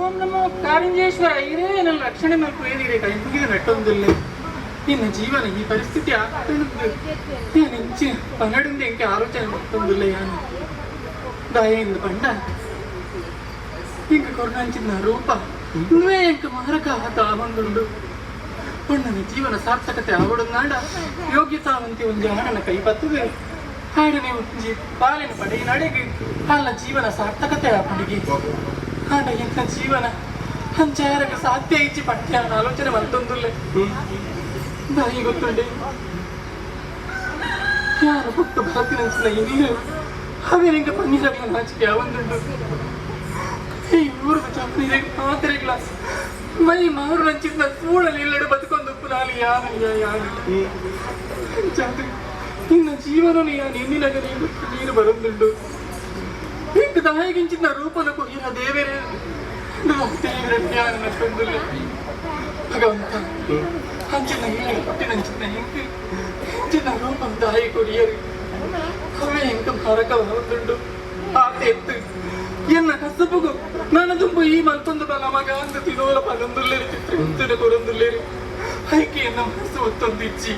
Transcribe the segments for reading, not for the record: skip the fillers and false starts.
ಓಂ ನಮೋ ಕಾರಿಂಜೇಶ್ವರ ಇರೇ ನನ್ನ ರಕ್ಷಣೆ ಮಲ್ಪು ಕೈ ಮುಗಿದು ನೆಟ್ಟೊಂದಿಲ್ಲ. ನಿನ್ನ ಜೀವನ ಈ ಪರಿಸ್ಥಿತಿ ಆಗ್ತದೆ. ನಾನು ಇಂಚಿ ಪನ್ನಡುಂದ ಎಂಕೆ ಆಲೋಚನೆ ಮತ್ತೊಂದಿಲ್ಲ. ಯಾನು ದಯೆಯಿಂದ ಪಂಡ ಇಂಕ ಕೊರ್ನಂಚಿನ ರೂಪ ಇಂದುವೇ ಎಂಕ ಮಾರಕ ಆತ ಆವಂದುಂಡು. ಪೊಣ್ಣನ ಜೀವನ ಸಾರ್ಥಕತೆ ಆವಡುಂದಾಂಡ ಯೋಗ್ಯತಾವಂತಿ ಒಂಜಿ ಆಣನ ಕೈ ಬತ್ತದೆ ಆಡನೆ ಒಂಜಿ ಬಾಲಿನ ಪಡೆಯ ನಡೆಗೆ ಅಲ್ಲ ಜೀವನ ಸಾರ್ಥಕತೆ ಆಪುಂಡಿಗೆ. ಆಂಡ ಎಂತ ಜೀವನ ಅಂಚಾರಗ ಸಾಧ್ಯ ಇಚ್ಚಿ ಪಠ್ಯ ಆಲೋಚನೆ ಮಲ್ತೊಂದುಲ್ಲೆ. ದಾಯಿ ಗೊತ್ತುಂಡೆ, ಯಾರು ಪುಟ್ಟು ಬರತ್ತಿನಂಚಿನ ಇಲ್ಲು ಅವೇನಿಂಗ ಪನ್ನೀರಗ್ಲ ನಾಚಿಕೆ ಯಾವೊಂದುಂಡು. ಈ ಊರದ ಚಪ್ಪನಿಗೆ ಮಾತ್ರೆಗ್ಲ ಮೈ ಮಾರು ನಂಚಿನ ಸೂಳಲ್ಲಿ ಇಲ್ಲಡೆ ಬದುಕೊಂದು ನಾಲಿ ಯಾರು ಯಾರು ಅಂಚಾದು ನಿನ್ನ ಜೀವನ ಯಾನು ಎನ್ನಿನಗ ನೀರು ನೀರು ಬರೊಂದುಂಡು. ಇಂಕ ದಾಯಿಗಿಂಚಿನ ರೂಪನ ಕೊಯ್ಯಿನ ದೇವರೇ ದೇವರೇ ಯಾನು ನಟ್ಟೊಂದುಲ್ಲೆ. ಭಗವಂತ ಅಂಚಿನ ಇಲ್ಲಡೆ ಪುಟ್ಟಿನಂಚಿನ ಎಂಕ್ ಇಂಚಿನ ರೂಪಂ ದಾಯಿ ಕೊರಿಯರು. ಅವೇ ಎಂಕ ಮಾರಕ ಹೊಂದುಂಡು. ಆತ ಎತ್ತು ಎನ್ನ ಕಸಬುಗು ನನ್ನ ದುಂಬು ಈ ಮಲ್ತೊಂದು ಬಲ ಮಗ ಅಂದ ತಿನೋಲ ಪನೊಂದುಲ್ಲೇರಿ ಚಿತ್ರ ಇಂಚನೆ ಕೊರೊಂದುಲ್ಲೇರಿ. ಐಕೆ ಎನ್ನ ಮನಸ್ಸು ಒತ್ತೊಂದು ಇಚ್ಚಿ.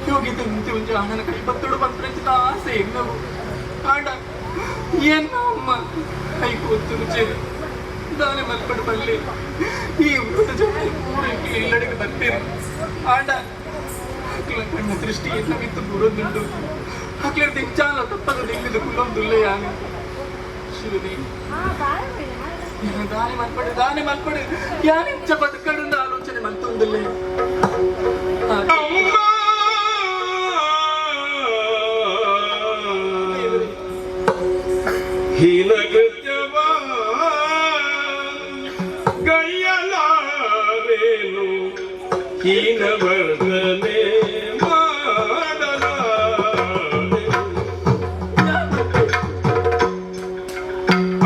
ಯೋಗಿತ ಮುಂಚೆ ಒಂಜಿ ಆಣನ ಕೈ ಪತ್ತುಡು ಪಂತ್ರಂಚಿನ ಆಸೆ ಎನ್ನವು. ಆಂಡ ಎನ್ನ ಅಮ್ಮ ಐಕು ಒತ್ತುನು ಚೇರು ದಾನೆ ಮಲ್ಪಡು ಬಲ್ಲೆ. ಈ ಊರದ ಜನ ಪೂರೈಕೆ ಇಲ್ಲಡೆಗೆ ಬರ್ತೀರಿ. ಆಂಡ ಅಕ್ಲ ಕಣ್ಣ ದೃಷ್ಟಿ ಎನ್ನ ಮಿತ್ತು ಬುರೊಂದುಂಡು. ಅಕ್ಲ ದಿಂಚಾಲ ತಪ್ಪದ ದಿಂಗಿದು ಕುಲ್ಲೊಂದುಲ್ಲೆ ಯಾನು. ಶಿವನೇ, ಯಾನು ದಾನೆ ಮಲ್ಪಡು ದಾನೆ ಮಲ್ಪಡು ಯಾನಿಂಚ ಬದುಕಡುಂದ ಆಲೋಚನೆ ಮಲ್ತೊಂದುಲ್ಲೆ. ಅಮ್ಮ. ದೇವರೇ. ಹೀನ ಕೃತ್ಯವ ಗೈಯಲಾರೇನು, ಹೀನ ವರ್ತನೆ ಮಾಡಲಾರೆ. ಆ,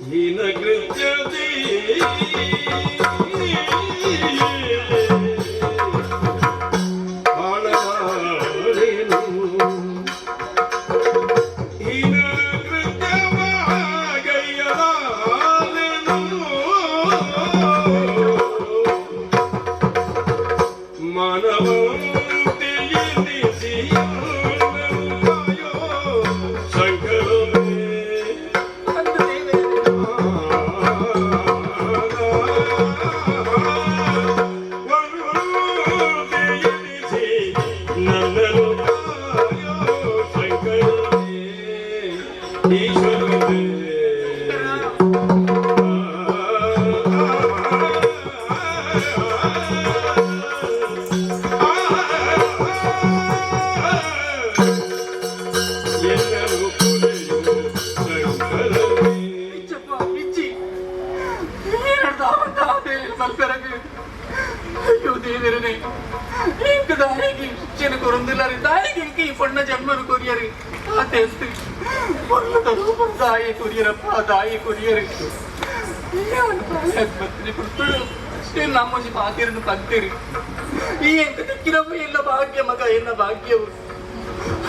ಹೀನ ಕೃತ್ಯದಿ ಬಾಳಲಾರೇನು, ಹೀನ ಕೃತ್ಯವ ಗೈಯಲಾರೆನು. ಮಾನವಂತೆ ಎನಿಸಿ ಕಾಯೋ ಶಂಕರನೇ. ಅಂದು ದೇವರೇ. ನನ್ನನು ಕಾಯೋ ಶಂಕರನೇ, ಈಶ್ವರನೇ. ಎಲ್ಲರೂ ಪೊರೆಯೋ ಶಂಕರನೇ. ಇಚ್ಚಪ್ಪ ಇಚ್ಚಿ ಏನಡ್ದ ಆವಂತ ಬೇರೆ ಮಲ್ಪೆರಗು. ಅಯ್ಯೋ ದೇವರನೇ, ಇಂಕ ದಾಯಿಗೆ ಶಿಕ್ಷಣ ಕೊರೊಂದಿಲ್ಲರಿ. ದಾಯಿಗೆ ಇಂಕ ಈ ಪೊಣ್ಣ ಜನ್ಮನು ಕೊರಿಯರಿ. ಆ ತೆಸ್ತು ಪೊರ್ಲದ ರೂಪ ದಾಯಿ ಕೊರಿಯರಪ್ಪ, ದಾಯಿ ಕೊರಿಯರು. ಯಾನು ಬತ್ರಿ ಕೊಡ್ತಳು ನಮ್ಮೊಂಜಿ ಪಾತಿರನ್ನು ಪಂತಿರಿ. ಈ ಎಂಕ ತಿಕ್ಕಿನವು ಎಲ್ಲ ಭಾಗ್ಯ ಮಗ, ಎನ್ನ ಭಾಗ್ಯವು.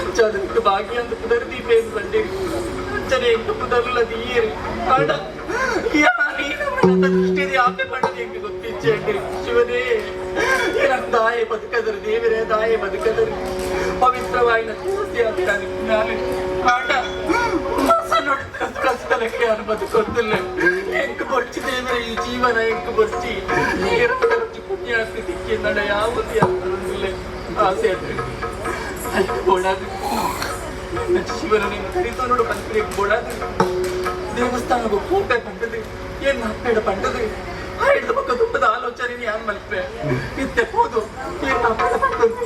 ಅಂಚಾದ ಭಾಗ್ಯ ಅಂತ ಪುದರ್ ದೀಪ ಎಂದು ಬಂದಿರಿ. ಅಂಚನೆ ಎಂಕ ಪುದರ್ಲ ದೀಯರಿ. ಆಂಡ ಯಾನೀ ದೃಷ್ಟಿಯಲ್ಲಿ ಆಪೆ ಪಂಡದ ಎಂಕ ಗೊತ್ತಿಚ್ಚೆ ಅಂಡಿರಿ. ಶಿವನೇ, ಏನಂತ ದಾಯೆ ಬದುಕದರು ದೇವರೇ, ದಾಯೆ ಬದುಕದರು. ಪವಿತ್ರವಾಯಿನ ತುಳಸಿ ಆತ ನಾನು. ಆಂಡ ಮಸ ನೋಡಿದ್ರೆ ತುಳಸಿ ತಲಕ್ಕೆ ಯಾರು ಬದುಕೊಂದಿಲ್ಲ. ಎಂಕ ಬೊರ್ಚಿ ದೇವರೇ, ಈ ಜೀವನ ಎಂಕ ಬೊರ್ಚಿ. ಏರಂತ ಪುಣ್ಯಾಸ್ತಿ ತಿಕ್ಕಿ ನಡ ಯಾವುದು ಯಾರು ಆಸೆ ಅಡ್ರಿ ಬೋಡಾದು. ನನ್ನ ಜೀವನ ನೀನು ಕರಿತೋ ನೋಡು ಪಂತ್ರಿ ಬೋಡಾದು. ದೇವಸ್ಥಾನಕ್ಕೆ ಕೂಪೆ ಪಂಡದು ಏನ್ ಅಪ್ಪೆಡ ಪಂಡದು ಹಿಡಿದ ಪಕ್ಕ ತುಂಬದ ಆಲೋಚನೆ ಯಾನ್ ಮಲ್ಪೆ. ಇತ್ತೆ ಹೋದು ಏನ್ ಅಪ್ಪೆಡ ಪಂಡದು.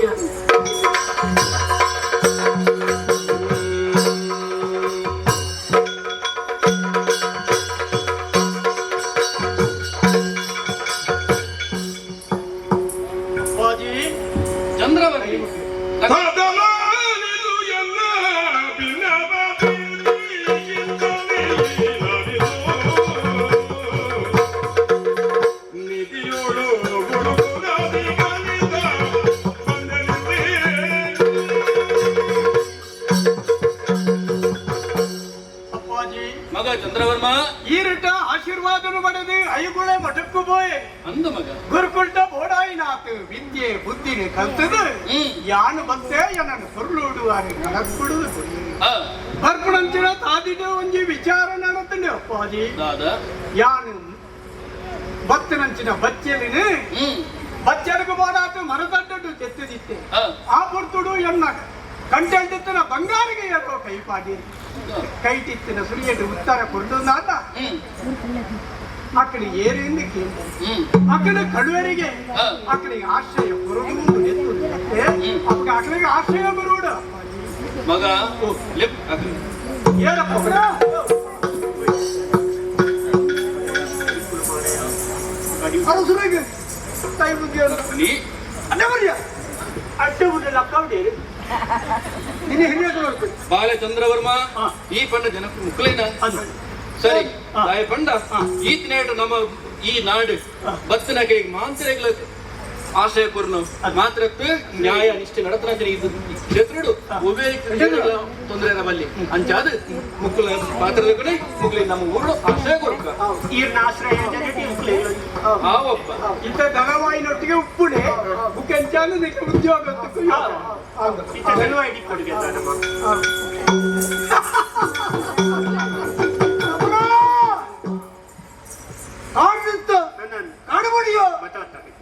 ಅಪ್ಪಾಜಿ, ಚಂದ್ರವರ್ತಿ ಅಪ್ಪಾಜಿ ಮಗ ಚಂದ್ರವರ್ಮ ಈರಿಟ ಆಶೀರ್ವಾದನು ಪಡೆದು ಐಗುಳೆ ಮಠಕ್ಕೂ ಪೋಯೆ ಅಂದ ಮಗ ಗುರುಕುಲ್ಟ ಬೋಡಾಯಿನಾತ್ ವಿದ್ಯೆ ಬುದ್ಧಿನಿ ಕಲ್ತದು ಯಾನು ಬತ್ತೆ ಎನ್ನನ್ನು ಸೊರ್ಲುಡುವಾರು ಕಳಕ್ಕುಡುದು ಬರ್ಪುಣಂಚಿನ ತಾದಿಟ ಒಂಜಿ ವಿಚಾರ ನಡತಂಡೆ ಅಪ್ಪಾಜಿ ದಾದ ಯಾನು ಬತ್ತನಂಚಿನ ಬಚ್ಚಲಿನ ಬಚ್ಚಲಿಗೆ ಬೋಡಾತು ಮರತಡ್ಡು ಚೆತ್ತದಿತ್ತೆ ಆ ಪೊರ್ತುಡು ಎನ್ನ ಕಂಟೆಂಟಿತ್ತಿನ ಬಂಗಾರಿಗೆ ಏನೋ ಕೈಪಾಡಿ ಕೈಟಿತ್ತಿನ ಸುರಿಯಟು ಉತ್ತರ ಕೊಡ್ದು ಅಕ್ಕಡಿ ಏರಿಂದ ಕೇಂದ್ರ ಅಕ್ಕಡ ಕಡುವರಿಗೆ ಅಕ್ಕಡಿಗೆ ಆಶ್ರಯ ಕೊರಗುವುದು ಎತ್ತು ಅಕ್ಕ ಅಕ್ಕಡಿಗೆ ಆಶ್ರಯ ಬರುವುಡ ಮಗ ಲಿಪ್ ಅಗ್ರಿ ಏನಪ್ಪ ಅರಸುರಿಗೆ ತಾಯಿ ಬುದ್ಧಿ ನೀ ಅಡ್ಡ ಅಡ್ಡ ಬಿಡಲ್ಲ ಅಕ್ಕವಡಿ ನಿನ್ನೆ ಹಿರಿಯ ನೋಡ್ತೀನಿ ಬಾಲ ಚಂದ್ರವರ್ಮ ಈ ಪಂಡ ಜನಕ್ಕೆ ಮುಕ್ಕಲೇನ ಸರಿ ತಾಯಿ ಪಂಡ ಈತನೇಟು ನಮ್ಮ ಈ ನಾಡು ಬತ್ತಿನ ಕೈಗೆ ಮಾಂತ್ರಿಗಳ ಆಶಯ ಕೊರ್ನು ಮಾತ್ರ ನ್ಯಾಯ ನಿಷ್ಠೆ ನಡತನ ಇದು ಈ ಕ್ಷೇತ್ರಡು ಒಬ್ಬೇ ತೊಂದರೆ ಬಲ್ಲಿ ಅಂಚಾದ ಮುಕ್ಕಲ ಪಾತ್ರದ ಕಡೆ ಮುಕ್ಲಿ ನಮ್ಮ ಊರು ಆಶಯ ಕೊರ್ಕ ಈರ್ನ ಆಶ್ರಯ ಜನಕ್ಕೆ ಮುಕ್ಲೆ ಆವಪ್ಪ ಇಂಥ ದಳವಾಯಿನೊಟ್ಟಿಗೆ ಉಪ್ಪುಡೆ ಮುಖ್ಯಂಚಾಲು ನಿಕ್ಕೆ ಉದ್ಯೋಗ ಇಂಥ ದಳವಾಯಿ ಕೊಡುಗೆ ನಮ್ಮ ಕಾಡ್ತಿತ್ತು ಕಾಡುಬಡಿಯೋ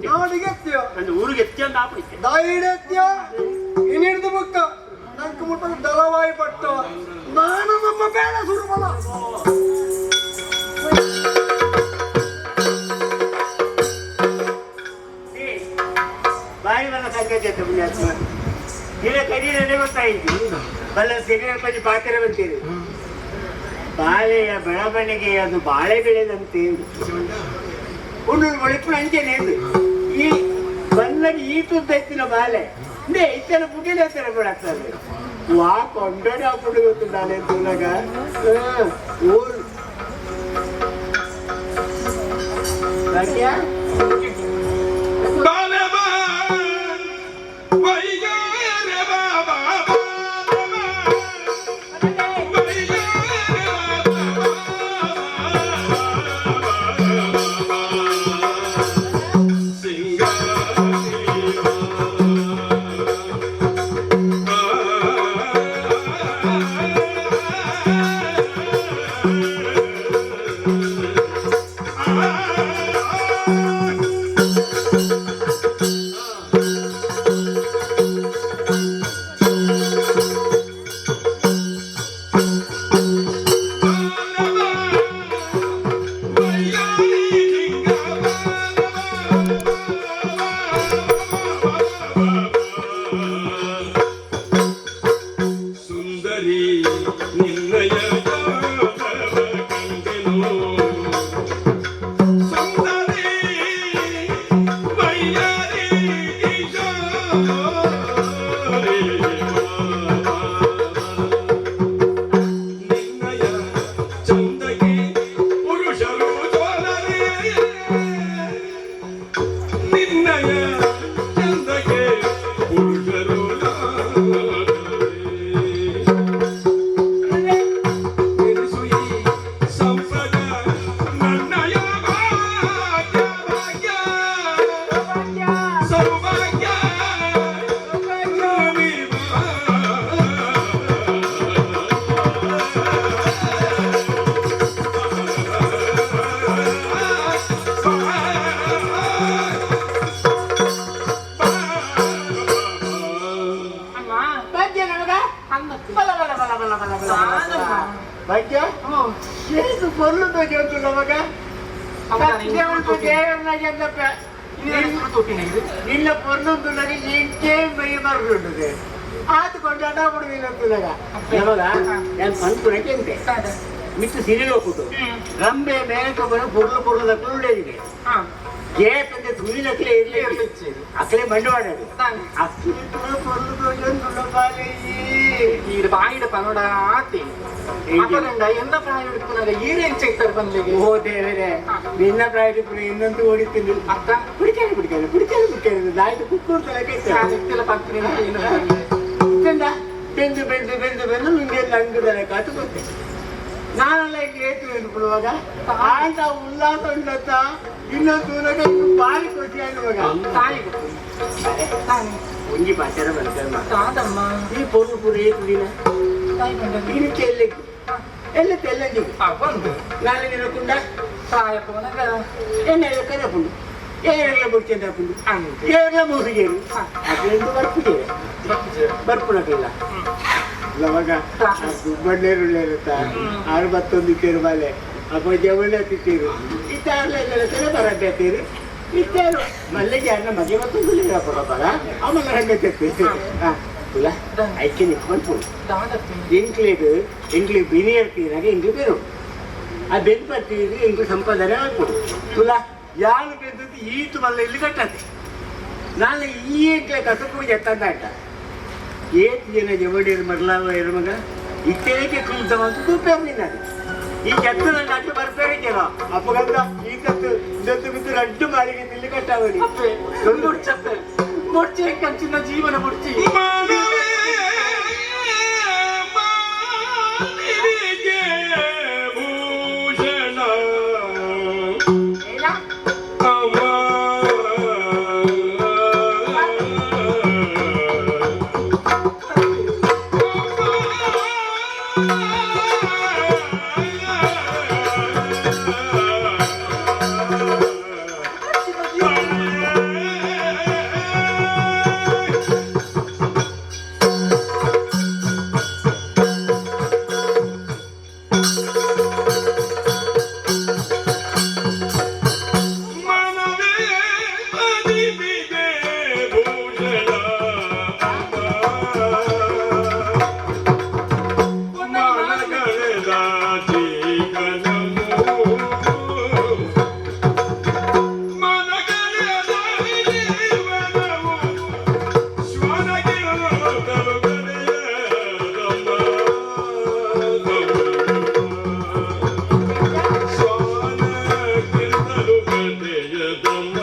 ನಾಡಿಗೆ ಎತ್ತಿಯೋ ನನ್ನ ಊರಿಗೆ ಎತ್ತಿ ಅಂತ ಆಪಡಿತ್ತೆ ದಾಯಿಡೆತ್ಯ ಇನ್ನಿಡ್ದು ಬುಕ್ಕ ನಂಗೆ ಮುಟ್ಟ ದಳವಾಯಿ ಪಟ್ಟು ನಾನು ನಮ್ಮ ಬೇಡ ಸುರುಬಲ ಬಾಯಿ ಬಲ್ಲ ಸಂಗತಿ ಆಯ್ತು ಪುಣ್ಯಾತ್ಮ ನಿನ್ನ ಕರೀರಲ್ಲೇ ಗೊತ್ತಾಯಿತು ಬಲ್ಲ ಸಿಗರೇಟ್ ಪಂಚ ಪಾತ್ರೆ ಬಂತೀರಿ ಬಾಳೆಯ ಬೆಳವಣಿಗೆ ಅದು ಬಾಳೆ ಬೆಳೆದಂತೆ ಉಂಡು ಒಳಿಪು ಅಂಚೆನೆ ಇದು ಈ ಬಲ್ಲಗೆ ಈ ತುದ್ದ ಇತ್ತಿನ ಬಾಳೆ ನೇ ಇತ್ತೆಲ್ಲ ಪುಗಿಲೆ ಹತ್ತಿರ ಕೊಡಾಗ್ತದೆ ವಾ ಕೊಂಡೋಡಿ ಹಾಕೊಂಡು ಗೊತ್ತಿದ್ದಾನೆ ಅಂತುನಾಗ ಊರು ಭಾಗ್ಯ ಸುಂದರಿ ನಿನ್ನಯ ಕಂಡೆನು ಸುಂದರಿ ವೈಯಾರಿ ಕಿಶೋರಿ ನಿನ್ನಯ ಚಂದಕ್ಕೆ ಪುರುಷರು ಸೋಲರೆ ನಿನ್ನಯ ಚಂದಕ್ಕೆ ಪುರುಷರು ಸೋಲರೆ. ನೆನೆಸು ಈ ಸಂಪದ ನನ್ನಯ ಭಾಗ್ಯ ಭಾಗ್ಯ ಸೌಭಾಗ್ಯ ಭಾಗ್ಯ ನಮಗ ಬಲ ಬಲ ಬಲ ಬಲ ಬಲ ಬಲ ಬಲ. ಭಾಗ್ಯ ಏಸು ಪೊರ್ಲು ತೋಜಿ ನಮಗ ಸತ್ಯ ಉಂಟು ದೇವರನ್ನಾಗಿ ಅಂದಪ್ಪ ನಿನ್ನ ಪೊರ್ಲುಂದು ನನಗೆ ಎಂಟೇ ಮೈ ಮರುಂಡುದೆ ಆತು ಕೊಂಡ ಬಿಡುವಿಲ್ಲ ಅಂತುಲಗ ನಮಗ ನಾನು ಪಂಪುನಕ್ಕೆ ಅಂತೆ ಮಿತ್ತು ಸಿರಿಲು ಹೋಗ್ಬಿಟ್ಟು ರಂಬೆ ಮೇಲೆ ತಗೊಂಡು ಪೊರ್ಲು ಪೊರ್ಲು ತಕೊಂಡು ಇದೆ ಗೇತಂದೆ ತುಳಿನಕ್ಲೆ ಇರ್ಲಿ ಅಕ್ಲೆ ಮಂಡವಾಡದು ಅಕ್ಲೆ ಪೊರ್ಲು ತೋಜೊಂದುಲ್ಲ ಬಾಲೆ ಈ ಬಾಯಿಡ ಪನೋಡ ಆತಿ ಅಪರಂಡ ಎಂದ ಪ್ರಾಯ ಹಿಡ್ಕೊನಾಗ ಈರೇನ್ ಚೈತರ್ ಬಂದ್ಲಿಗೆ ಓ ದೇವರೇ ನಿನ್ನ ಪ್ರಾಯ ಹಿಡ್ಕೊಂಡು ಇನ್ನೊಂದು ಓಡಿತೀನಿ ಅತ್ತ ಕುಡಿಕಾರೆ ಕುಡಿಕಾರೆ ಕುಡಿಕಾರೆ ಕುಡಿಕಾರೆ ದಾಯ್ತು ಕುಕ್ಕೂರು ತಲೆ ಇತ್ತೆಲ್ಲ ಪಂಪಿನ ಏನು ಬೆಂದ ಬೆಂದು ಬೆಂದು ಬೆಂದು ಬೆಂದು ನಿಂಗೆ ನಂಗುದಲೆ ಕಾತು ಗೊತ್ತೆ ನಾನೆಲ್ಲ ಇಲ್ಲಿ ಏತು ಹಿಡ್ಕೊಳ್ಳುವಾಗ ಆಂಟ ಉಲ್ಲಾಸ ಉಂಡತ್ತ ಇನ್ನೊಂದು ತೂನಗ ಬಾರಿ ಖುಷಿ ಆಗುವಾಗ ತಾಯಿ ತಾನೆ ಒಂಜಿ ಪಾಚಾರ ಬರ್ತಾರೆ ತಾತಮ್ಮ ಈ ಪೊರ್ಲು ಪೂರ ಏತು ದಿನ ತಾಯಿ ಬಂದ ಇದಕ್ಕೆ ಎಲ್ಲೆಗ್ಗು ಎಲ್ಲ ತೆಲ್ಲಂಜಿಗು ಒಂದು ನಾಳೆ ದಿನ ಕುಂಡ ತಾಯಪ್ಪ ಮನಗ ಎಣ್ಣೆ ಕರಪುಂಡು ಏರೆಲ್ಲ ಬುಡ್ಚಂದ್ರಪುಂಡು ಅಂತೆ ಏರೆಲ್ಲ ಮೂಸಿಗೇರು ಅದರಿಂದ ಬರ್ಪುಜೇರು ಬರ್ಪುಣಕ್ಕಿಲ್ಲ ಲವಾಗ ದುಬ್ಬಣ್ಣೇರುಳ್ಳೇರುತ್ತ ಆರು ಬತ್ತೊಂದು ಇತ್ತೇರು ಬಾಲೆ ಅಪ್ಪ ಜವಳಿ ಹತ್ತಿತ್ತೀರು ಇತ್ತಾರ್ಲ ಬರಬೇತೀರು ಇತ್ತೇರು ಮಲ್ಲಿಗೆ ಅನ್ನ ಮಗೆ ಮತ್ತೊಂದು ಪಡ ಆಮೇಲೆ ಹಂಗೆ ಹಾಂ ತುಲ ಐಕೆ ನಿಂತ್ಕೊಂಡು ದಾದತ್ತಿ ಎಂಕ್ಲೇದು ಎಂಕ್ಲಿ ಬಿನಿಯರ್ತೀನಾಗ ಎಂಕ್ಲು ಬೇರು ಆ ಬೆನ್ ಬರ್ತೀವಿ ಎಂಕ್ಲು ಸಂಪಾದನೆ ಆಗ್ಬೋದು ತುಲ ಯಾರು ಬೆಂದದ್ದು ಈತು ಮಲ್ಲ ಇಲ್ಲಿ ಕಟ್ಟತ್ತೆ ನಾನು ಈ ಎಂಕ್ಲೆ ಕಸಪು ಎತ್ತಂದ ಆಟ ಏತ್ ಜನ ಜವಡಿಯರು ಮರ್ಲಾವ ಇರು ಮಗ ಇತ್ತೇಕೆ ಕುಲ್ತವಂತ ತೂಪೇರು ನಿನ್ನದು ಈ ಕೆತ್ತ ನನ್ನ ಅಟ್ಟು ಬರ್ಪೇರೆ ಕೆಲ ಅಪ್ಪಗಂದ ಈ ತತ್ತು ದತ್ತು ಬಿದ್ದು ರಡ್ಡು ಮಾರಿಗೆ ಇಲ್ಲಿ ಕಟ್ಟಾವಳಿ ಅಪ್ಪೆ ಮುಡ್ಚಪ್ಪೆ ಮುಡ್ಚೆ ಕಂಚಿನ ಜೀವನ ಮುಡ್ಚಿ ಮಾನವೇ ಮಾನಿಗೆ ಭೂಷಣ ಅಮ್ಮ ಮನವೇ ಮನಿಗೆ ಭೂಷಣ ಮನಗಳೆದ ಜೀವನವು ಮನಗಳೆದ ಜೀವನವು ಶ್ವಾನಗಿರುತ್ತಲು ಕರೆಯದಮ್ಮ ಶ್ವಾನಕ್ಕಿಂತಲೂ ಕರೆಯದಮ್ಮ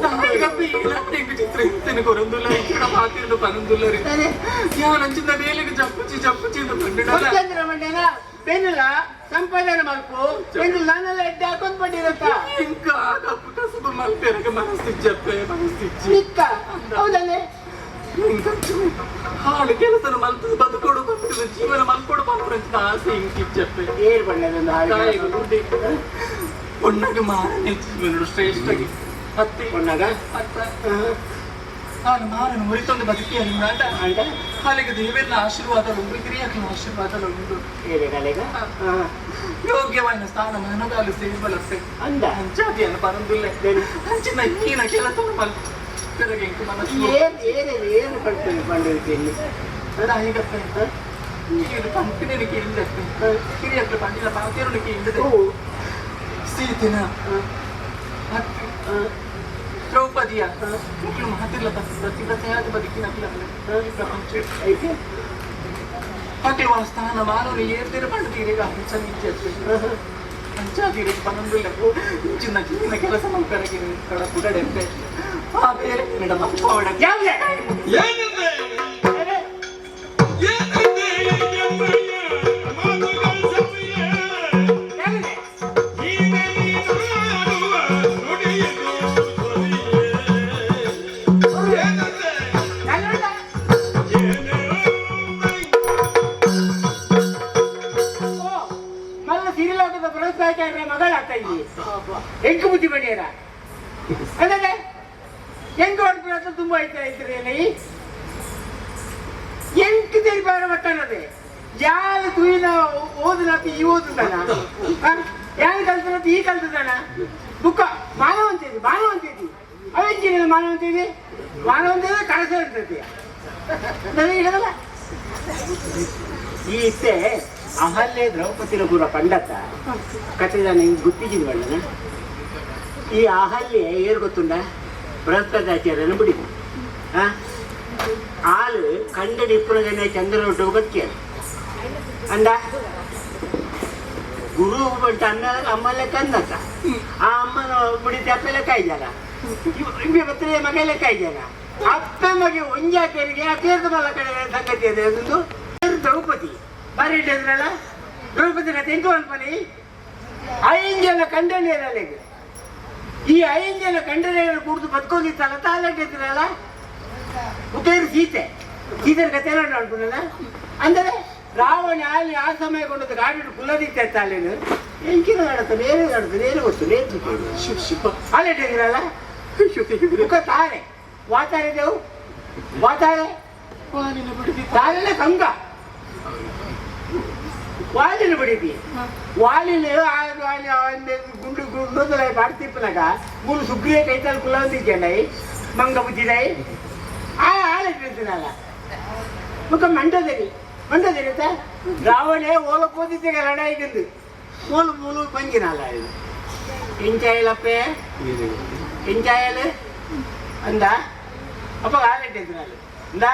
ತಾಯಿಗಪ್ಪೆ ಏನಾಗ್ತದೆ ಚಿತ್ರ ಇಂತನೆ ಕೊರಂದುಲ್ಲ ಇಚ್ಚಡ ಮಾತಿರ್ದು ಪನಂದುಲ್ಲ ರೀ ಯಾನ್ ಅಂಚಿನ ಬೇಲೆಗೆ ಜಪ್ಪುಚಿ ಜಪ್ಪುಚಿ ಅಂತ ಬಂಡಿಡಲ್ಲ ಚಂದ್ರ ಮಂಡ್ಯನ ಬೆನ್ನುಲ ಸಂಪಾದನೆ ಮಾಡ್ಕೊ ಬೆನ್ನು ನಾನೆಲ್ಲ ಎಡ್ಡೆ ಹಾಕೊಂಡ್ ಬಂದಿರತ್ತ ఇంకా ಕಪ್ಪು ಕಸುಬು ಮಲ್ಪೆರಗ ಮನಸ್ಸಿಜ್ಜಪ್ಪೆ ಮನಸ್ಸಿಜ್ಜಿ ನಿಕ್ಕ ಹೌದಲ್ಲೇ ಇಂಕಂಚು ಹಾಳು ಕೆಲಸನ ಮಲ್ತದ ಬದುಕೋಡು ಬಂದಿದ್ದು ಜೀವನ ಮಲ್ಕೊಡು ಬಂದ್ರೆ ಆಸೆ ಇಂಕಿಜ್ಜಪ್ಪೆ ಏರ್ ಬಣ್ಣದೊಂದು ಹಾಳು ತಾಯಿಗೆ ಗುಡ್ಡಿ ಪೊಣ್ಣಗೆ ಮಾರನೆ ಜೀವನಡು ಶ್ರೇಷ್ಠಗೆ ಅತ್ತೆ பொண்ணாக ಅತ್ತ ನಾನು ಮಾರನು ಮುರಿತೊಂದು ಬದುಕಿ ಅಂದ ಅಂಡ ಅಲ್ಲಿಗೆ ದೇವರ ಆಶೀರ್ವಾದ ಉಂಡು ಹಿರಿಯರ ಆಶೀರ್ವಾದ ಉಂಡು ಏಳು ಕಲೆಗ ಯೋಗ್ಯವಾದ ಸ್ಥಾನ ಮನಗಾಲು ಸೇರ್ಬಲತ್ತೆ ಅಂದ ಅಂಚಾದಿಯನ್ನು ಪರಂದುಲ್ಲೆ ಅಂಚಿನ ಈನ ಕೆಲಸ ಮಲ್ಪೆರಗೆ ಇಂಕು ಮನಸ್ಸು ಏನು ಏನು ಏನು ಪಡ್ತೇನೆ ಪಂಡಿರ್ತೀನಿ ತಾಯಿಗಪ್ಪೆ ನೀನು ಪಂಪಿನಕ್ಕೆ ಇಲ್ಲತ್ತೆ ಹಿರಿಯಕ್ಲು ಪಂಡಿನ ಪಾತಿರುಳಿಗೆ ಇಲ್ಲದೆ ಸೀತಿನ ಅತ್ತೆ ದ್ರೌಪದಿಯ ಮಕ್ಕಳು ಮಾತಿರ್ಲ ಪ್ರತಿವ್ರತೆಯಾದ ಬದುಕಿನ ಪ್ರಪಂಚ ಐತೆ ಮಕ್ಕಳು ಆ ಸ್ಥಾನ ಮಾನವರು ಏರ್ದಿರ ಪಂಡತೀರಿಗೆ ಅಂಚ ಅಂಚಾದಿರ ಪನಂದುಲ್ಲ ಚಿನ್ನ ಚಿನ್ನ ಕೆಲಸ ಮಲ್ಪೆರಗೆ ಕಡ ಪುಡಡೆಂತೆ ಆ ಬೇರೆ ಕನ್ನಡ ಮಕ್ಕಳ ಯಾವುದೇ ಏನಂದೆ ಏನಂದೆ ಎನ್ನಯ್ಯ ಮಾತುಗಳ ಸವಿಯೇ ಹೀಗೆ ನೀನಾಡುವ ನುಡಿಯಿದು ಸವಿಯೇ ಏನಂದೆ ಏನೇ ಮಲ್ಲ ಸಿರಿಲೋಕದ ಬೃಹಸ್ಪತಿಯಾಚಾರ್ಯರ ಮಗಳಾಗ್ತಾ ಇದ್ದೀವಿ ಎಂಕು ಬುದ್ಧಿ ಬಡಿಯರ ಅದೇ ಹೆಂಗ್ ಹೊಡ್ಬಿಡತ್ತ ತುಂಬ ಆಯ್ತಾ ಇದ್ರಿ ಎಂಟು ತೆರಿಪಾರ ಮಟ್ಟನದೆ ಯಾರು ತುಯಿನ ಓದುನತ್ತ ಈ ಓದುದಾನ ಯಾರು ಕಲ್ತನತ್ತ ಈ ಕಲ್ತದಾನ ಬುಕ್ಕ ಮಾನವಂತ ಇದೆ ಮಾನವಂತ ಇದೆ ಅವೆಂಚಿನ ಮಾನವಂತ ಇದೆ ಮಾನವಂತ ಇದೆ ಕಳಸ ಇರ್ತದೆ ನನಗೆ ಈ ಇತ್ತೆ ಅಹಲ್ಯೆ ದ್ರೌಪದಿನ ಪೂರ ಪಂಡತ್ತ ಕತೆ ನಾನು ಹಿಂಗೆ ಗುತ್ತಿದ್ದೀನಿ ಬಣ್ಣನ. ಈ ಅಹಲ್ಯೆ ಏರು ಗೊತ್ತುಂಡ ಬೃಹಸ್ಪತಾಚಾರ್ಯನ ಬಿಡಿ ಆಲು ಕಂಡಡಿ ಇಪ್ಪುನಗನೆ ಚಂದ್ರನೊಟ್ಟು ಬದುಕಿಯ ಅಂದ ಗುರು ಬಂಟ ಅನ್ನ ಅಮ್ಮ ಲೆಕ್ಕ ಅಂದತ್ತ. ಆ ಅಮ್ಮನ ಬಿಡಿತೆ ಅಪ್ಪ ಲೆಕ್ಕ ಇದ್ದಾನ, ಇಂಬೆ ಬತ್ತನೆ ಮಗ ಲೆಕ್ಕ ಇದ್ದಾನ. ಅಪ್ಪ ಮಗೆ ಒಂಜಾತರಿಗೆ ಅಕೇರ್ದ ಮಲ್ಲ ಕಡೆ ಸಂಗತಿ ಇದೆ. ಅದೊಂದು ದ್ರೌಪದಿ ಬಾರಿ ಇಟ್ಟಿದ್ರಲ್ಲ, ದ್ರೌಪದಿ ಕತೆ ಎಂಟು ಅನ್ಪನಿ. ಐದು ಜನ ಕಂಡನಿಯರಲ್ಲ, ಈ ಐದು ಜನ ಕಂಡನಿಯರು ಕುಡಿದು ಬದುಕೊಂಡಿತ್ತಲ್ಲ, ತಾಲೆಟ್ಟಿದ್ರಲ್ಲ. ಉಪೇರು ಸೀತೆ, ಸೀತೆನ ಕತೆ ಅನ್ಕೊಂಡಲ್ಲ. ಅಂದರೆ ರಾವಣ ಅಲ್ಲಿ ಆ ಸಮಯ ಕೊಂಡದ್ದು ಗಾಡಿ ಕುಲ್ಲದಿತ್ತ ಅಲ್ಲೇನು ಎಂಕಿನ ನಡತ ನೇರು ನಡತ ನೇರು ಗೊತ್ತು ನೇರು ಅಲ್ಲೆಟ್ಟಿದ್ರಲ್ಲ. ಮುಖ ತಾರೆ ವಾತಾರೆ ದೇವು ವಾತಾರೆ ತಾರೆಲ್ಲ ಸಂಘ ವಾಲಿನ ಬಿಡಿತಿ ವಾಲಿನ ಗುಂಡು ಗುಂಡು ಬಾಡ್ತಿಪ್ಪನಾಗ ಮೂರು ಸುಗ್ರಿಯ ಕೈತಾಲ್ ಕುಲ್ಲಂತಿದ್ದಾಯಿ ಮಂಗ ಬುದ್ಧಿದಾಯಿ ಆ ಆಳಿಟ್ಟಿರ್ತೀನಲ್ಲ. ಮುಖ ಮಂಡದರಿ ಮಂಡದರಿ ರಾವಣೆ ಓಲ ಪೋದಿದ್ದೆ ಲಡಾಯಿಗಿಂದು ಮೂಲು ಮೂಲು ಬಂಗಿನಲ್ಲ. ಇದು ಎಂಚಾಯಲಪ್ಪೆ ಎಂಚಾಯಲು ಅಂದ ಅಪ್ಪ ಆಳಿಟ್ಟಿದ್ರಲ್ಲ. ಇಂದ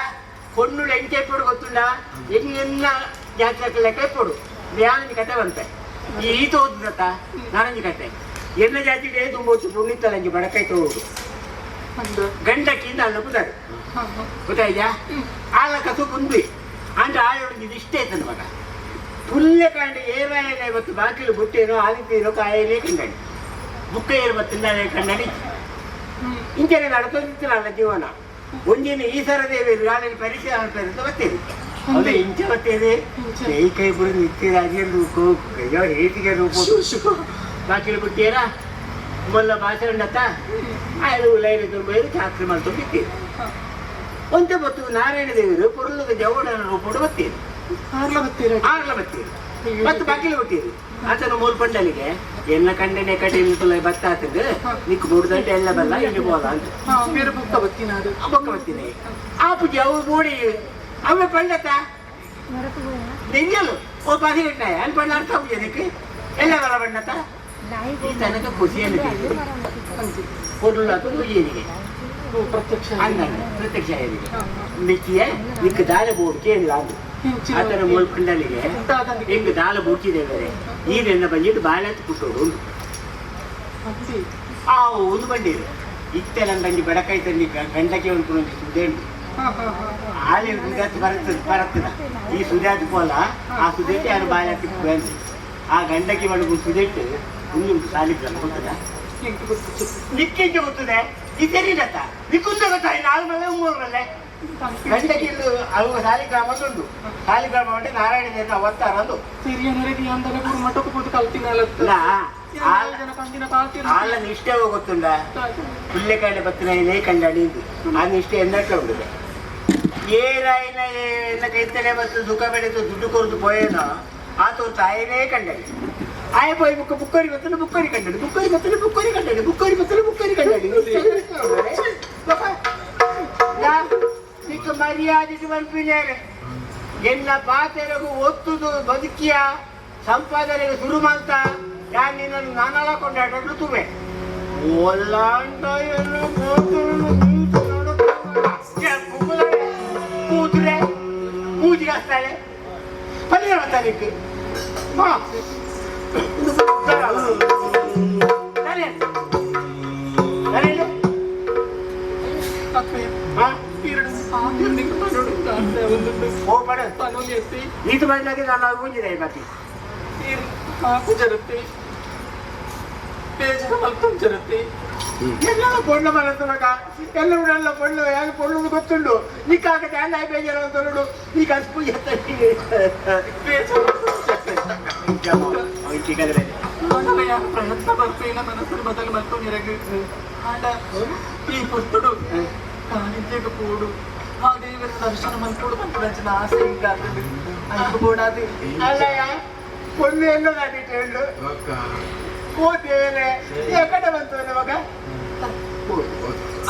పొన్నుడు ఏం చెప్పాడు ಗೊತ್ತುಂಡ, ಎನ್ನ ಜಾತ್ರೆ ಲೆಕ್ಕ ಇಪ್ಪಡು ಯಾನಂಜಿ ಕತೆ ಬಂತೆ ಈ ಈತ ಓದುದತ್ತ ನಾನಂಜಿ ಕತೆ ಎನ್ನ ಜಾತಿಗೆ ತುಂಬ ಪುಣ್ಣಿತ್ತಲಂಜಿ ಬಡಕೈ ತೋಡು ಗಂಡಕ್ಕಿಂದ ಅಲ್ಲ ಪುದಾರು ಗೊತ್ತಾಯ್ತಾ. ಆಲ ಕಸು ಕುಂದ್ವಿ ಅಂದ್ರೆ ಆಳೊಳಗೆ ಇದಿಷ್ಟೇ ಇತ್ತು ಮಗ ಪುಲ್ಯ ಕಾಂಡ ಏರಾಯನ ಇವತ್ತು ಬಾಕಿಲು ಬುಟ್ಟೇನೋ ಆದಿತ್ಯನೋ ಕಾಯಲೇ ಕಂಡಣಿ ಬುಕ್ಕ ಏರು ಬತ್ತಿಲ್ಲ ಕಂಡಣಿ ಇಂಚನೆ ನಡ್ಕೊಂಡಿತ್ತಿಲ್ಲ ಜೀವನ. ಒಂದಿನ ಈ ಸರ ದೇವಿ ಗಾಳಿನ ಪರೀಕ್ಷೆ ಅಂತ ಬತ್ತೀರಿ ಹೌದು ಇಂಚ ಬತ್ತೀರಿ ಕೈ ಕೈ ಬುರು ನಿತ್ಯರಾಗಿ ಕೈಯೋ ಹೇತಿಗೆ ರೂಪ ಬಾಕಿಲು ಬಿಟ್ಟಿಯರ ಮೊಲ್ಲ ಭಾಷೆ ಉಂಡತ್ತ ಆಯ್ದು ಲೈನ್ ತುಂಬ ಚಾಕ್ರಿ ಮಾಡ್ಕೊಂಡು ಬಿತ್ತೀರಿ. ಒಂತೆ ಬತ್ತು ನಾರಾಯಣ ದೇವರು ಪೊರ್ಲದ ಜವಡನ ರೂಪೋಡು ಬತ್ತೀರಿ ಆರ್ಲ ಬತ್ತೀರ ಆರ್ಲ ಬತ್ತೀರಿ ಮತ್ತು ಬಾಕಿಲು ಬಿಟ್ಟಿರಿ ಆತನ ಮೂರು ಪಂಡಲಿಗೆ ಎಲ್ಲ ಕಂಡನೆ ಕಟೀಲ್ ಬತ್ತ ಆತದ ನಿಕ್ ಮೂರು ಎಲ್ಲ ಬಲ್ಲ ಇಲ್ಲಿ ಬೋಲ ಅಂತ ಬೇರೆ ಬೊಕ್ಕ ಬತ್ತೀನ ಅದು ಬೊಕ್ಕ ಬತ್ತೀನಿ ಆ ಪೂಜೆ ಅವು ಮೂಡಿ ಅವೇ ಪಂಡತ ನಿಂಗಲು ಓ ಪಾಸಿ ಇಟ್ಟಾಯ ಅಲ್ಲಿ ಪಂಡ ಅರ್ಥ ಪೂಜೆ ನಿಕ್ ಎಲ್ಲ ಬಲ್ಲ ಬಣ್ಣತ ಈ ತನಕ ಖುಷಿಯಲ್ಲಿ ಕೊಡ್ಲು ಅದು ಪೂಜೆನಿಗೆ ಪ್ರತ್ಯಕ್ಷ ಅಂದಂಗ ಪ್ರತ್ಯಕ್ಷ ಮಿಕ್ಕಿಯ ನಿಕ್ ದಾಲ ಬೋಡ್ಕೆ ಇಲ್ಲ ಅದು ಆತನ ಮೂಲ ಪಂಡಲಿಗೆ ಹಿಂಗ ದಾಲ ಬೋಡ್ಕಿದೆ ಬೇರೆ ಈ ನೆನ್ನ ಬಂದಿಟ್ಟು ಬಾಳೆ ಅಂತ ಪುಟ್ಟೋಡು ಆ ಒಂದು ಬಂಡಿರು ಇತ್ತೆ ನನ್ನ ಬಂಡಿ ಬಡಕಾಯಿ ತಂದಿ ಗಂಡಕ್ಕೆ ಒಂದು ಒಂಜಿ ಸುದೆ ಉಂಟು ಆಲಿ ಸುಧಾತ್ ಬರ್ತದೆ ಬರ್ತದ ಈ ಸುಧಾತ್ ಪೋಲ ಆ ಸುದೇಟೆ ಯಾರು ಬಾಳೆ ತಿಪ್ಪು ಅಂತ ಆ ಗಂಡಕ್ಕೆ ಮಡಗು ಸುದೆಟ್ಟು ಉಂಟು ಸಾಲಿಗ್ರಾಮ ಗೊತ್ತದ ನಿಕ್ಕೆಂಚ ಗೊತ್ತದೆ ಈ ಸರಿನತ್ತ ನಿಕ್ಕುಂದ ಗೊತ್ತಾ ನಾಲ್ಕು ಮಲೆ ಮೂರು ಮಲೆ ಗಂಡಕ್ಕೆ ಇಲ್ಲಿ ಅವು ಸಾಲಿಗ್ರಾಮ ಅಂತ ಉಂಟು. ಸಾಲಿಗ್ರಾಮ అంటే ನಾರಾಯಣ ದೇವರ ಅವತಾರ ಅಂದು ಸಿರಿಯನರಿಗೆ ಅಂದಲ ಗುರು ಮಠಕ್ಕೆ ಪೋದು ಕಲ್ತಿನಲ್ಲ ಆಲ ನಿಷ್ಠೆ ಗೊತ್ತುಂಡ ಪುಲ್ಲೆಕಾಂಡೆ ಬತ್ತಿನ ಕಂಡಾಡಿ ಆ ನಿಷ್ಠೆ ಎನ್ನಟ್ಲ ಉಂಟು. ಏನಾಯಿನ ಎನ್ನ ಕೈತಲೆ ಮತ್ತು ಸುಖ ಬೆಳೆದು ದುಡ್ಡು ಕೊರದು ಪೋಯೇನೋ ಆತ ತಾಯಿನೇ ಕಂಡಾಡಿ ಆಯ ಪೋಯಿ ಬುಕ್ಕ ಬುಕ್ಕರಿ ಬತ್ತಲು ಬುಕ್ಕರಿ ಕಂಡಾಡಿ ಬುಕ್ಕರಿ ಬತ್ತಲು ಬುಕ್ಕರಿ ಕಂಡಾಡಿ ಬುಕ್ಕರಿ ಬತ್ತಲು ಬುಕ್ಕರಿ ಕಂಡಾಡಿ ನಿಕ್ಕ ಮರ್ಯಾದೆ ಮನ್ಪಿನೇನೆ ಎನ್ನ ಪಾತೆರಗು ಒತ್ತುದು ಬದುಕಿಯ ಸಂಪಾದನೆಗೆ ಶುರು ಮಾಡ್ತ ಯಾನ್ ನಿನ್ನನ್ನು ನಾನಲ್ಲ ಕೊಂಡಾಡಲು ತುವೆ ಒಲ್ಲಾಂಡ ಕೂತ್ರೆ ಪೂಜೆಗೆ ಹಚ್ತಾಳೆ ಪನ್ನೀರ್ ಬರ್ತಾನೆ. ಹಾ ಸರಿ ಸರಿ ಹಾ ಈತ ಬಂದಾಗ ನಾನು ಮುಂಜಿದೆ ಬಾಕಿ ಜರತ್ತೆ ಬೇಜಾರು ಮಲ್ಪಂ ಜರತ್ತೆ ಎಲ್ಲ ಪೊಣ್ಣು ಮನಸ್ಸು ಎಲ್ಲ ಉಡಲ್ಲ ಪೊಣ್ಣು ಯಾರು ಪೊಣ್ಣು ಗೊತ್ತುಂಡು ನಿಕ್ಕಾಗತ್ತೆ ಅಲ್ಲ ಬೇಜಾರು ಅಂತ ನೋಡು ಈ ಕಸ್ಪು ಪ್ರಯತ್ನ ಬರ್ಪೇನ ಮನಸ್ಸು ಬದಲು ಮಲ್ಪಂ ಆಂಡ ಈ ಪೊರ್ತುಡು ಕಾಣಿದ್ಯಗ ಪೋಡು ಆ ದೇವರ ದರ್ಶನ ಮಲ್ಪೋಡು ಪನ್ಪುನಂಚಿನ ಆಸೆ ಇಂಕಾತುಂಡು ಐಕ್ ಬೋಡಾದ್ ಅಲ್ಲಯ್ಯ ಪೊಣ್ಣು ಎಲ್ಲೋ ದಾಟಿಟ್ಟು ಓ ದೇವರೇ ಎಕಡೆ ಬಂತು ಮಗ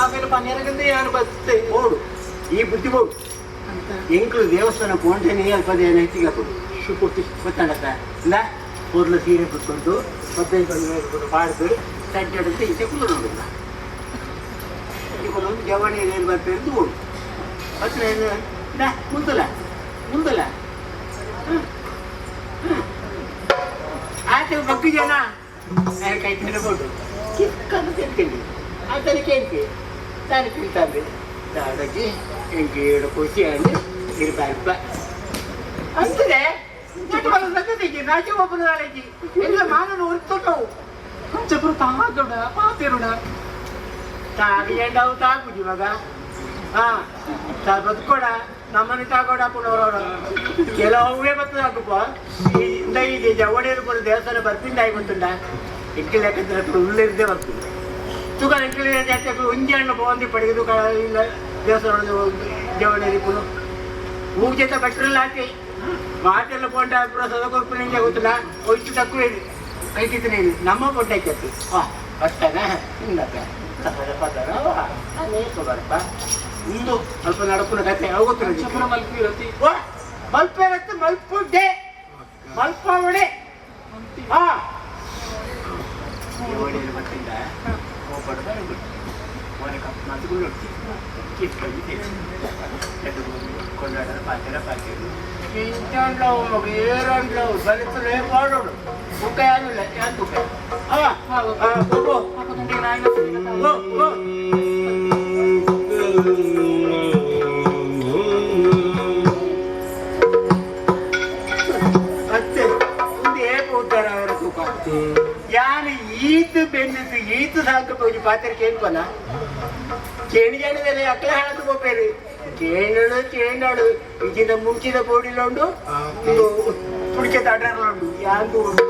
ಆಮೇಲೆ ಪನ್ಯರಗಂದೆ ಯಾರು ಬತ್ತೆ ಓಡು ಈ ಬುದ್ಧಿ ಬೋಡು ಎಂಕ್ಲು ದೇವಸ್ಥಾನ ಪೋಂಟೆನೇ ಅಲ್ಪದ ಏನು ಹೆಚ್ಚಿಗೆ ಹಾಕೋದು ಶುಪೋತಿ ಗೊತ್ತಾಡತ್ತ ಇಲ್ಲ ಕೂದಲು ಸೀರೆ ಬಿಟ್ಕೊಂಡು 15 ಬಂದು ಪಾಡ್ದು ತಡ್ಡಾಡುತ್ತೆ ಈಚೆ ಕುಲ್ಲ ನೋಡಿಲ್ಲ ಒಂದು ಜವಣಿ ಏನು ಬರ್ಬೇಕು ಓಡು ಹತ್ರ ಏನು ನಾ ಮುಂದಲ್ಲ ಮುಂದಲ್ಲ ಆತ ಮಗ್ಗು ಜನ ನಾನು ಕೈ ತಿನ್ನಬಹುದು ಕಿಕ್ಕನ್ನು ತಿಂತೀನಿ ಆತನ ಕೇಳ್ತಿ ತಾನು ತಿಂತಾನೆ ದಾಡಗಿ ಎಂಗೆ ಏಳು ಖುಷಿ ಆಗಿ ಇರಬಾರ್ದ ಅಂತಾರೆ ನಾಚೆ ಒಬ್ಬನ ನಾಳೆಜಿ ಎಲ್ಲ ಮಾನನ ಹೊರ್ತವು ಅಂಚಪುರ ತಾಗಡ ಪಾತೆರುಡ ತಾಗಿ ಎಂಡವು ತಾಗುಜಿ ಮಗ ಹಾ ತಾ ಬದುಕೋಡ ನಮ್ಮನೆ ತಾಗೋಡ ಪುನವರವರ ಕೆಲವೇ ಬರ್ತದೆ ಹಾಕಪ್ಪ ಇಂದ ಈ ಜವಳಿಯರು ಕೂಡ ದೇವಸ್ಥಾನ ಬರ್ತಿಂದ ಆಗಿ ಗೊತ್ತುಂಡ ಎಂಕಲ್ ಯಾಕಂದ್ರೆ ಉಳ್ಳಿರ್ದೇ ಬರ್ತದೆ ತುಕ ಎಂಕಲ್ ಜಾತಿ ಒಂಜಿ ಹಣ್ಣು ಪೋಂದಿ ಪಡೆದು ಇಲ್ಲ ದೇವಸ್ಥಾನ ಜವಳಿಯರಿ ಪುನಃ ಹೂ ಜೊತೆ ಭಟ್ರೆಲ್ಲ ಹಾಕಿ ಮಾತೆಲ್ಲ ಪೋಂಡ ಪುರ ಸದಕೊರ್ಪು ನಿಂಗೆ ಗೊತ್ತಿಲ್ಲ ಒಯ್ತು ತಕ್ಕು ಹೇಳಿ ಕೈತಿದ್ದೀನಿ ನಮ್ಮ ಪೊಟ್ಟೆ ಹಾಕಿ ವಾ ಬಟ್ಟನ ಹಿಂದಪ್ಪ ಪದರ ಅನೇಕ ಬರ್ಪ ಇಂದು ಅಲ್ಪ ನಡಪುನ ಕತೆ ಅವು ಗೊತ್ತಿಲ್ಲ ಅಂಚಪುರ ಮಲ್ಪಿರತಿ ವಾ ಮಲ್ಪೇರತ್ತು ಮಲ್ಪುಡ್ಡೆ ಮಲ್ಪಾವಡೆ ಹಾ ಮತ್ತಿಂದ ಹೋಗ್ಬಾರ್ದ ಮನೆ ಕಪ್ ಮಾತುಗಳು ಕೊಂಡಾಡೋದು ಪಾತ್ರೆ ಪಾತ್ರೆ ಇಂಚಂಡ್ಲವು ಮಗು ಏರಂಡ್ಲವು ಬಲಿತಲೇ ಪಾಡೋಡು ಬುಕ್ಕ ಯಾರು ಇಲ್ಲ ಯಾರು ಬುಕ್ಕ ಹಾ ಹಾ ಹೋಗು ಹೋಗು ಹೋಗು ಅತ್ತೆ ಒಂದು ಏಪ ಉದ್ದಾರ ಅವರ ತೂಕ ಯಾನು ಈತ ಬೆನ್ನಿದ್ದು ಈತ ಸಾಕು ಹೋಗಿ ಪಾತ್ರೆ ಕೇಳ್ಕೊನ ಕೇಣಿಜಾನದಲ್ಲಿ ಅಕ್ಕಲ ಹಾಳಾದ ಗೋಪೇರಿ ಕೇಣಳು ಕೇಣಾಳು ಈಗಿನ ಮುಂಚಿದ ಬೋಡಿಲುಂಡು ಒಂದು ತುಡಿಕೆ ತಾಟಾರಲುಂಡು ಯಾಂದು ಉಂಡು.